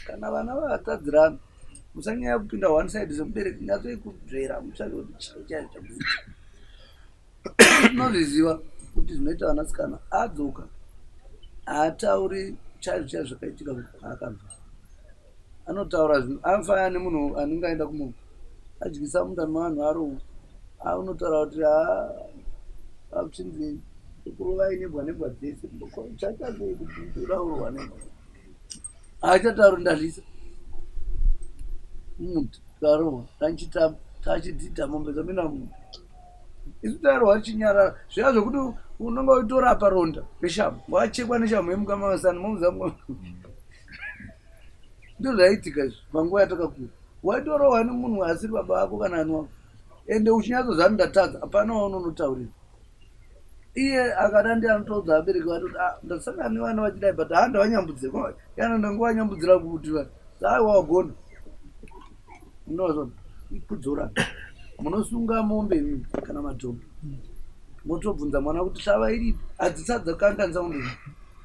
kana vana vatadzirana musanyanya kupinda one side semubereki nyatsoi kudzvera mutsvake kuti chii chacho chakuita Tinozviziva kuti zvinoita vanasikana adzoka haatauri chaizvo chaizvo zvakaitika kwaakabva. Anotaura zvinhu anofanana nemunhu anenge aenda kumunda adyisa munda mevanhu arohwa anotaura kuti haa akuchinzi kurovai nembwa nembwa dzese chaita sei kuti ndoda kurohwa nembwa haachatauri ndazvisa munda tarohwa tanchitamba tachidhidha mombe dzapinda munda isu tairohwa tichinyarara zviya zvekuti unonga uchitorapa ronda reshamu wachekwa neshamu yemukamasani momuza ndozvaiitika izvi panguva yatakakura waitorohwa nemunhu asiri baba vako kana ani wako ende uchinyatsoziva kuti ndatadza hapana waunonotaurira iye akada ndiye anotoudza vabereki vati kuti ah, ndasangana nevana vachidai but haa ndavanyambudzira yana ndanguvanyambudzira kuti aiwa wagona Munozwa kudzora munosunga mombe imi kana madhongi motobvunza mwana kuti hlava iripi hadzisati dzakanganisa mombe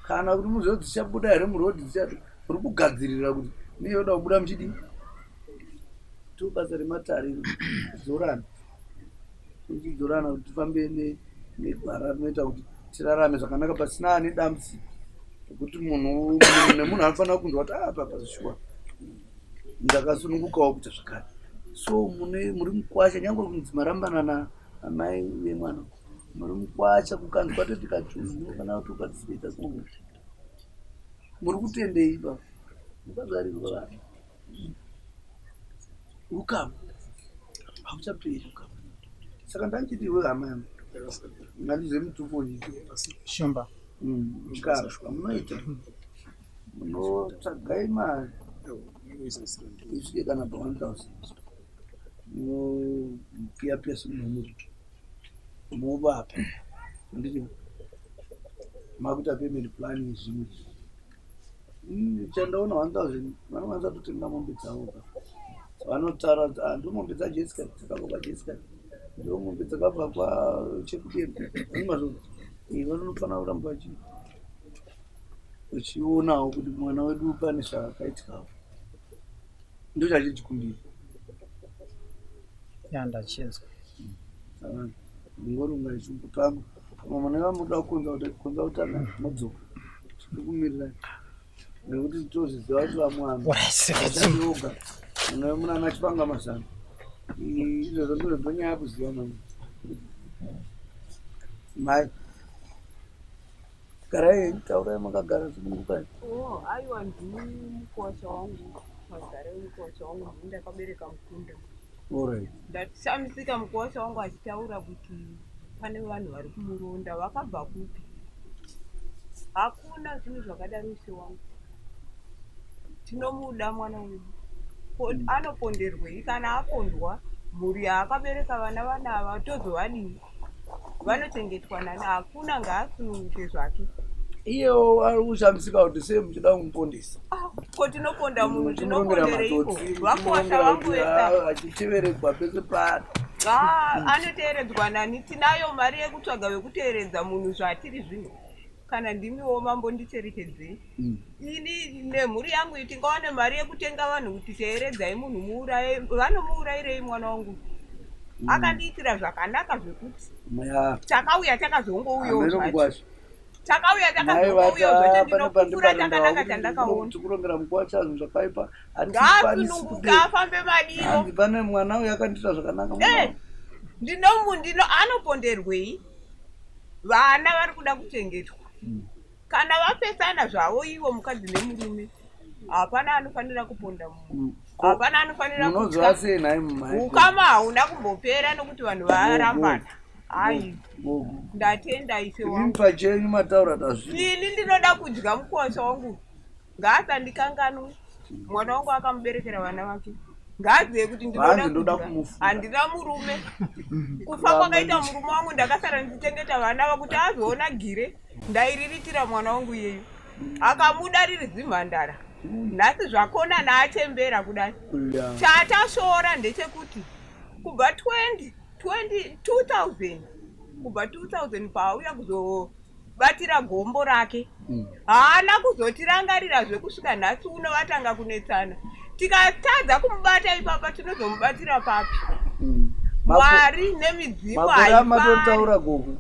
kana kuti muzive kuti dzichabuda here muroad dzichati muri kugadzirira kuti neyoda kubuda muchidii Ndobasa rematare kudzorana, tichidzorana kuti tifambe negwara rinoita kuti tirarame zvakanaka pasina ane dambudziko rekuti munhu nemunhu anofanira kunzwa kuti ah, apa shuwa ndakasunungukawo kuita zvakati. So mune muri mukwasha nyange kunzi marambana naamai vemwana muri mukwasha kukanzi kwatoitika chinhu munofanira kutoparticipata kunge muri kutendei baba mukazvarirwa vanhu ukama hauchaperi ukama saka ndanchiti iwe hama yangu ngandizve mutupo shumba ukama munoita munotsvagai mari isvike kana pa 1000 munopiya piya semunhu movapa anditi makuita payment plan zvimwe chandaona 1000 vanokwanisa kutotenga mombe dzavo ka vanotaura kuti ah, ndo mombe dzajessica dzakabva kwajessica ndo mombe dzakabva kwachekudembe imazvo vanofanira kuramba vachionawo kuti mwana wedu pane zvakaitikawo ndochachikumbira ya ndachinzwa ndingorunga ichimbo pamwe pamwe mune vamuda kukonza kuti kukonza kutanga modzoka tikumirira nekuti tozviziva kuti vamwe vanhu vachadioga mune munana chipanga mazano izvozvo ndizvo ndonyaya kuziva manje mai Garai taurai makagara sunungukai. Oh, aiwa ndini mukwasha wangu pagare mukwasha wangu ndini ndakabereka mukunda. Alright. Ndashamisika mukwasha wangu achitaura kuti pane vanhu vari kumuronda vakabva kupi? Hakuna zvinhu zvakadaro ishe wangu. Tinomuda mwana wedu. Anoponderwei kana apondwa mhuri yaakabereka vana vana ava tozovadii? Vanochengetwa nani? Hakuna, ngaasununguke zvake. Iyewo ari kushamisika kuti sei muchida kumupondesa. Ah, ko tinoponda munhu tinopondereiko? Vakuwasha vangu vese achiteveredzwa pese paari. Ah, anoteeredzwa nani? Tinayo mari yekutsvaga vekuteeredza munhu zvatiri zvino. Kana ndimiwo mambo ndicherechedzei. Ini nemhuri yangu iyi tingawane mari yekutenga vanhu kuti teeredzai munhu muuraye, vanomuurairei mwana wangu? Akandiitira zvakanaka zvekuti takauya takazongouyawo zvacho. Takauya takazongouyawo zvacho ndinopupura chakanaka chandakaona. Tikurongera mukwasha zvinhu zvakaipa. Ngaasununguke afambe madiro. Hanzi pane mwana uyu akandiitira zvakanaka. Eh, ndino ndino anoponderwei? Vana vari kuda kuchengetwa. Kana vapesana zvavo ivo mukadzi nemurume, hapana anofanira kuponda mumwe. Hapana anofanira Munonzwa sei nhai mumai? Ukama hauna kumbopera nokuti vanhu varambana. Ai, ndatenda ishe wangu. Imi pachenyu mataura tazvi. Ini ndinoda kudya mukwasha wangu. Ngaasandikanganwe. Mwana wangu akamuberekera vana vake. Ngaazive kuti ndinoda kudya. Handina murume. Kufa kwakaita murume wangu ndakasara ndichichengeta vana vakuti azoona gire. Ndairiritira mwana wangu iyeyu. Akamuda riri zimhandara. Nhasi zvakona naachembera kudai. Chatasvoora ndechekuti kubva 20 20 2000 kubva 2000 paauya kuzobatira gombo rake haana kuzotirangarira zvekusvika nhasi uno vatanga kunetsana. Tikatadza kumubata ipapa tinozomubatira papi? Mwari nemidzimu Makore haifari. amatotaura gogo.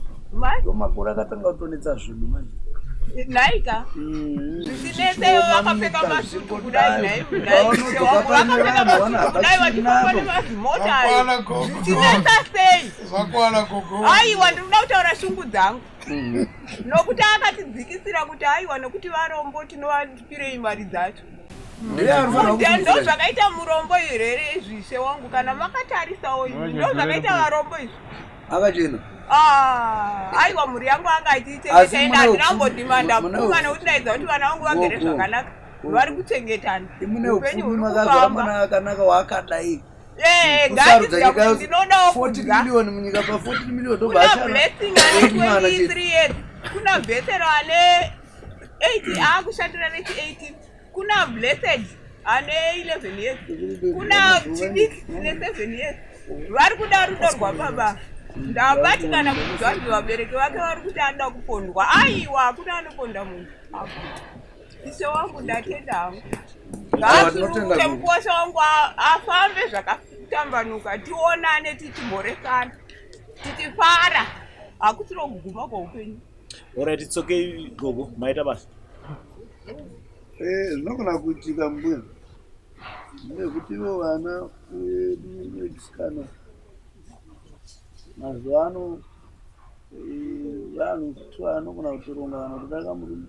Ndo makore akatanga kutonetsa zvinhu manje. Nhaika zvisinetseyo vakapfeka masutu kudai nhai nhai Pavanodzoka vakapfeka pane vanhu masutu kudai vachifamba hapachinapo. nemazimota ayo zvichinetsa sei? Zvakwana gogo. Aiwa ndinoda kutaura shungu dzangu nokuti akatidzikisira kuti aiwa nokuti varombo tinovapirei mari dzacho. Ndiye anofanira Ndo kukudzidzira. zvakaita murombo here izvi ishe wangu kana makatarisawo izvi ndo zvakaita varombo izvi. Akachena. Ah, aiwa mhuri yangu anga Asi achiichengeta ende mune handina upfumi- kumbodhimanda mune pfuma upfumi. nokuti ndaidza kuti vana vangu vagere Gogo. zvakanaka vari kuchengetana. Mune Upenyu upfumi huri makazvara kufamba. mwana akanaka waakadai. Eh, Kusarudza ngatiziva nyika kuti yose. ndinodawo 14 kudya. million munyika pa 14 million ndobva Kuna ashara. Blessing ane Mwana chete. 23 years, kuna Bethel ane 8 aakushandira nechi 18, kuna Blessed ane 11 years, kuna Chidiki chine 7 years. Vari kuda rudo rwababa. Ndabatikana kuti zvanzi vabereki vake vari kuti anoda kupondwa. Aiwa, hakuna anoponda munhu. Ishe wangu ndatenda hangu. Aiwa, tinotenda Ngaasununguke Gogo. mukuwasha wangu afambe kutambanuka tionane tichimhoresana tichifara hakusiro kuguma kweupenyu. Orit, it's okay gogo, maita basa. Eh, zvinogona kuitika mbuya ndekuti ivo vana vedu vechisikana mazuva ano eh, vanhu futi vanogona kutoronga kana kudarika murume.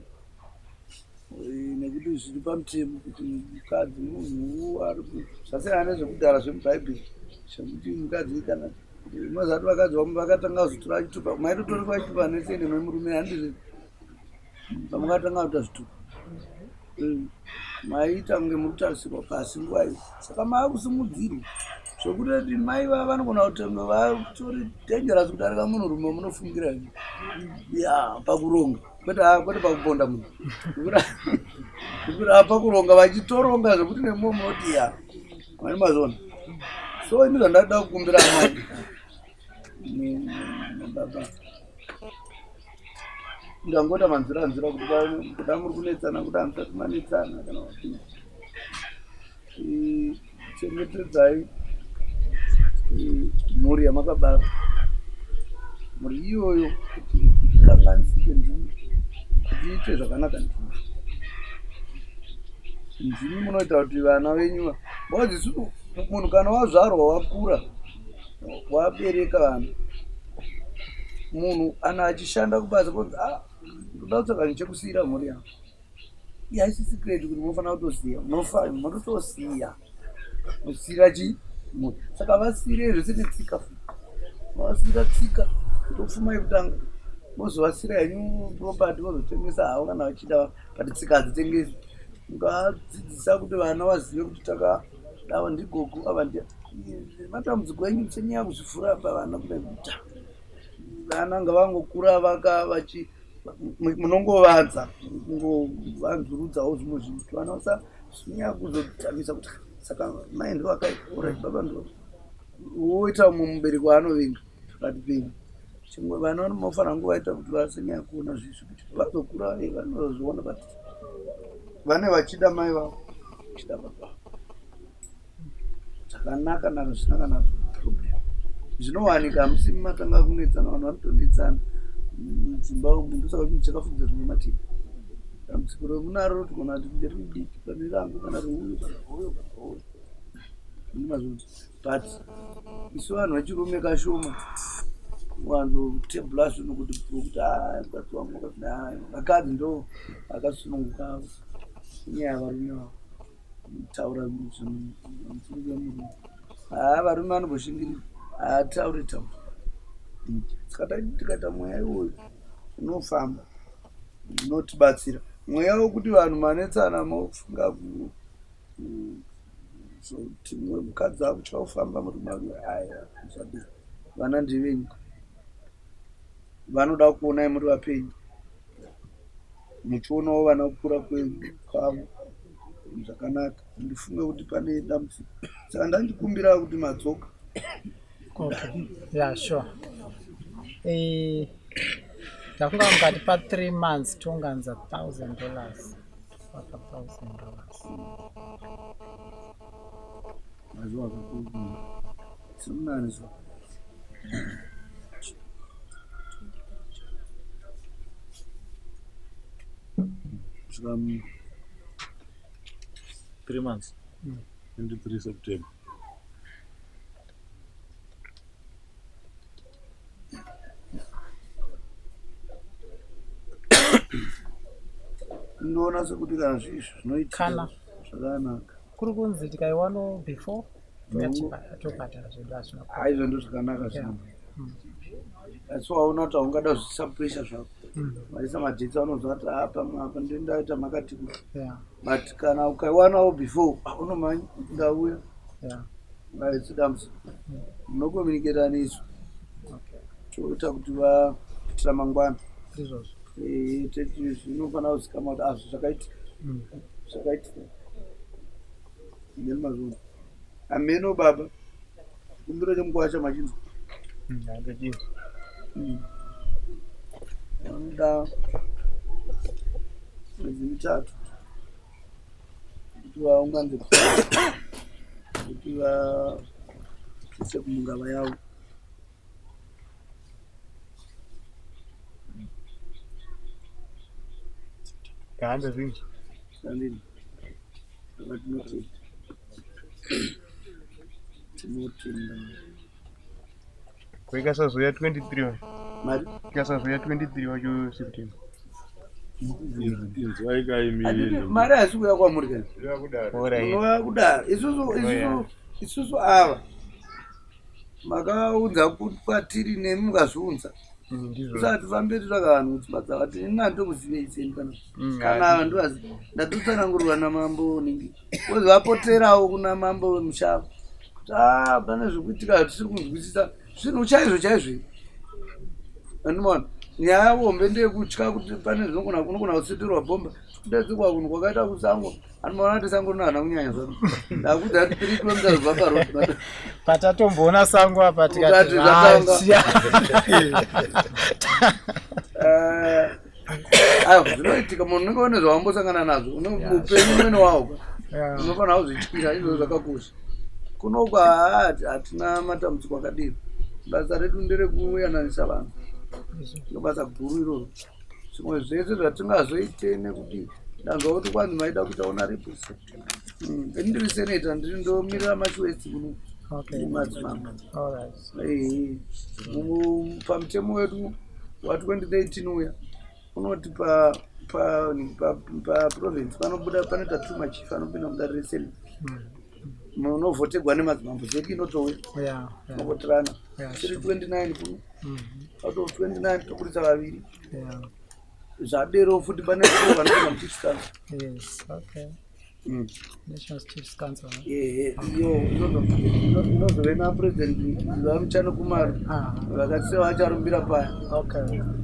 Eh, nekuti zviri pamutemo kuti mukadzi munhu ari zvasiyana nezvekudhara zvemubhaibheri zvekuti mukadzi kana mazati vakadzi vamwe vakatanga kuzotora chitupa maitotorerwa chitupa nesende memurume handizvo pamukatanga kuita zvitupa eh, maiita kunge muri kutarisirwa pasi nguva iyo saka maakusimudzirwa zvekutoti mai vava vanogona kutonge vatori dangerous kudarika munhurume munofungira ya pakuronga kwete ah, kwete pakuponda munhu nekuti apa kuronga vachitoronga zvekuti nemumwe munoti ya mani mazona so ini zvandada kukumbira amai baba ndangoita manzira nzira kuti kuda muri kunetsana kuda hamusati manetsana kana kuti Chengetedzai mhuri yamakabara, mhuri iyoyo kuti ikanganisike ndimi, kuti iite zvakanaka ndimi. Ndimi munoita kuti vana venyu because isusu munhu kana wazvarwa wakura wabereka vana munhu ana achishanda kubasa konzi ah ndoda kutsvaga chekusiira mhuri yangu haisi secret kuti munofanira kutoziva munofa munotosiya musira chi munhu saka vasire zvese netsika futi vasiira tsika ndopfuma yekutanga mozovasira henyu property vozotengesa havo kana vachida but tsika hadzitengesi mukadzidzisa kuti vana vazive kuti takadava ndigogo ava ndi matambudziko enyu musenyaya kuzvivhura pavana kudai kuta vana ngavangokura vaka vachi munongovanza kungovanzurudzawo zvimwe zvinhu kuti vana vasanyanya kuzotamisa kuti saka mai ndo akaora baba ndo woita mumwe mubereki waanovenga pakati penyu chimwe vana vanofanira kunge vaita kuti vasanyanya kuona zvisvi kuti vazokura eh, vanozviona but vane vachida mai vavo vachida baba zvakanaka naka zvisina kana problem zvinowanika hamusi matanga kunetsana vanhu vanotonetsana mudzimba umu ndosaka chinhu chakafukidza zvimwe mativi dambudziko remunaro rotigona kuti kunge riri diki pane rangu kana reuyo kana reuyo kana reuyo ndimazvoti but isu vanhu vechirume kashoma wanzotebhula zvinhu kuti kuti haa mukadzi wangu wakati haa vakadzi ndo vakasununguka avo inyaya varume vavo kutaura zvinhu pamusoro pemurume haa varume vanomboshingirira haatauri taura saka taiti tikaita mweya iwoyo unofamba unotibatsira mweya wekuti vanhu manetsana mofunga kuti mukadzi akutya kufamba murume aya musadii vana ndevenyu vanoda kuonai muri vapenyu muchionawo vana kukura kwavo zvakanaka handifunge kuti pane dambudziko saka ndandikumbira kuti madzoka okay yeah sure eh, ndafunga mukati pa three months tonganza thousand dollars papa thousand dollars mazuva akakuru simunani so kusvika 3 months 23 September. Ndoona sekuti kana zvii zvinoitika Kana. zvakanaka. Kuri kunzi tikaiwano before tobhadhara zvedu hazvina Haizvo ndozvakanaka zvino. Asi waona kuti haungada kuzviisa pressure zvako. Vaisa madates vanonzwa kuti ah pamwe apa ndoendaita makati kuti. Yeah. But kana ukaiwanawo before ah, unomhanya ndauya. Yeah. Right, dambudziko. Munokomuniketa nesu. Okay. Toita kuti vaitira mangwana. Ndizvozvo. Eh, teti zvinofanira kuzikanwa kuti azvo zvakaitika. Zvakaitika. Nemazvo. Ameno baba. Kumbira chemukwasha machinzwa. Ndakachinzwa. Vanoda mwedzi mitatu kuti vaunganidze kuti Tiise kumungava yavo. Ganda zvinji. Sandini. Saka tinotenda. Tinotenda. Ko ikasazouya 23 wacho. Mari? Ikasazouya 23 wacho September. Inzwai kaimiri. Mari haisi kuuya kwamuri kana. Unouya kudaro. Isusu isusu isusu ava makaunza kwatiri nemi mukazviunza. Mm, Usati fambe titsvaka vanhu kudzimba dzavati ini handitokuzivei seni kana Mm, kana ava ndovazi ndatotsanangurirwa namambo ningi kozi vapoterawo kuna mambo wemushava kuti a pane zvikuitika zvatisiri kunzwisisa zvinhu chaizvo chaizvo andimona nyaya hombe ndeyekutya kuti pane zvinogona kunogona kuseterwa bhomba kudetserwa kunhu kwakaita kusango andimona kuti sango rino hana kunyanya zvaro ndakudza kuti three kilometers kubva paroad Patatomboona sango apa tikati Ukati zvatanga. "Ah, siya." Eh, aiwa zvinoitika munhu unenge une zvawambosangana nazvo upenyu umene wawo Yeah. unofanira kuzvityira izvozvo zvakakosha kunoko haa hatina matambudziko akadini basa redu nderekuyananisa vanhu ndobasa guru iroro zvimwe zvese zvatingazoite nekuti ndanzwa kuti kwanzi maida kuita honorable hmm, ini ndiri seneta ndiri ndomirira machiwesti kuno mumadzimambo pamutemo wedu wa2013 uya unoti paprovince panobuda panoita two machief anopinda mudare resenate munovhotegwa nemadzimambo zeki inotouya unovoterana tiri 29 kuno out of 29 toburitsa vaviri zvadero futi pane four vanopinda muchiefs council Yes, okay. National Chiefs Council. ehe iyo inozove napresident vamuchano kumaro vakati sevacharumbira paya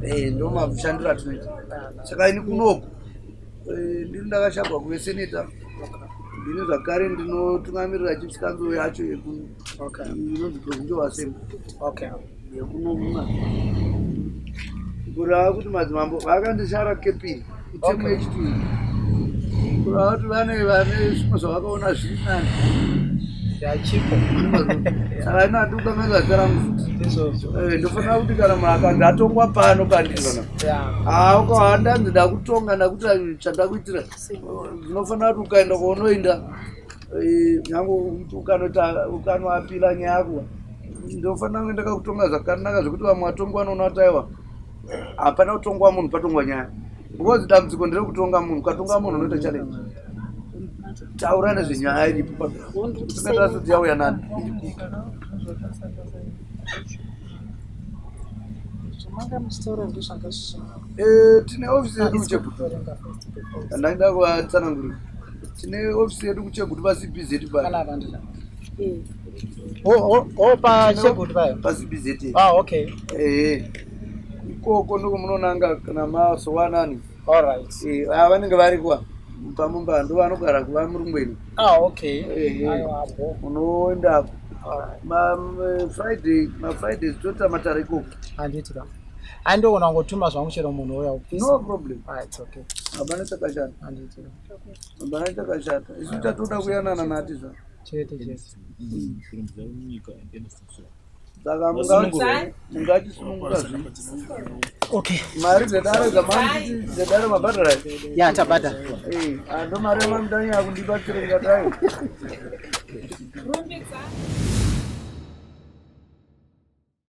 Eh, ndo mashandiro atinoita saka ini kunoku eh, ndini ndakashagwa kuve seneta ndini zvakare ndinotungamirira chiefs council yacho yekuno inonzi provincial assembly yekuno kureva kuti madzimambo vakandishara kepiri itemu yechitiri kureva kuti vane vane zvimwe zvavakaona zviri nani yachipo saka ino handi kukanganisa zita rangu futi Eh, ndofanira kuti kana munhu akanzi atongwa pano pandiri pana haa handanzi ndakutonga ndakuita chandakuitira ndinofanira kuti ukaenda kwaunoenda eh, nyange ukanoita ukanoapila nyaya yako ndofanira kunge ndakakutonga zvakanaka zvekuti vamwe vatongi vanoona kuti aiwa hapana kutongwa munhu patongwa nyaya because dambudziko nderekutonga munhu ukatonga munhu unoita challenge taura nezvenyaya iripo tingatasoti yauya nani Zvamanga muchitaura ndozvanga zvichina. Eh, tine ofisi yedu kuchegutu andaida kuvatsanangurira tine ofisi yedu kuchegutu pacbz Kana vandira. Oh, oh, pachegutu payo. pacbz Ah, okay. ehe ikoko ndiko munonanga kana mazowanani Alright. ava vanenge vari kuwa pamumba ndo vanogara kuva murungweni Ah, okay. Ehe. Aiwa, bo. munoendako mafriday mafridays toita matare ikoko Handiti ka. Andogona kungotuma zvangu chero munhu ouya kupisa. No problem. Ah, it's okay. hapana chakashata Handiti ka. hapana chakashata isu tatoda kuyanana nati zva Chete chete. saka mungachisunungura zvii Okay. mari dzedare dzamaniti dzedare mabhadhara Ya, tabhadhara. ando mari yamamudanyaya kundibatsire ndikadai